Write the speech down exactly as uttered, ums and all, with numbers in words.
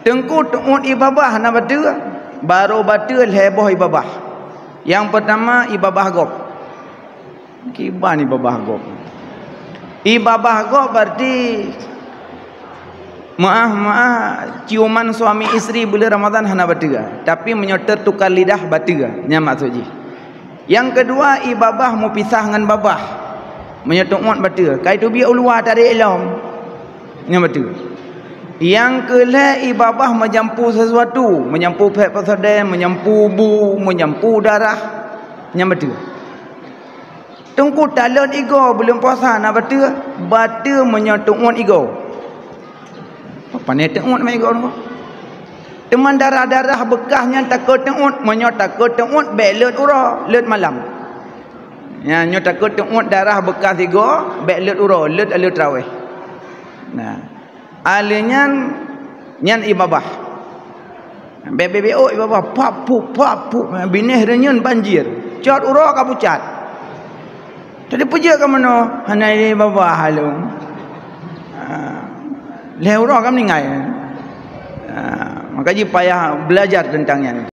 Teungku teuôt ie babah na bateue, barô bateue lhèe boh ie babah. Nyang peurtama ie babah gob. Kiban ie babah gob. Ie babah gob berarti meuáh-meuáh ciuman suami istri buleuen Ramadhan hana bateue. Tapi meunyoe teutukar lidah bateue, nyan maksud jih. Nyang keudua, ie babah meupisah ngon babah. Meunyoe teuôt bateue, ka iteubiet u luwa tarék lom. Nyan bateue. Nyang keu lhèe, ie babah meujampu sesuatu, meujampu phèk peuseudeh, meujampu bu, meujampu darah. Nyan bateue. Teungku talon igoe buleuen puasa na bateue, bateue meunyoe teuôt igoe. Pane teuôt mé igoe nyoe. Teuma darah-darah beukah nyan takot teuôt, meunyoe takot teuôt bèk leuet uroe, leuet malam. Nyan nyoe takot teuôt darah beukah igoe, bèk leuet uroe, leuet aleuh traweh. Nah, aleuh nyan, nyan ie babah. Bèk-bèk-bèk ôk ie babah, pap pup, pap pup, binéh reunyeun banjir. Cot uroe ka pucat. Jadi peujeuet ka meunoe, hana ie babah lom. Ha, lhèe uroe ka meuninggai. Ha, maka jih payah belajar teuntang nyan.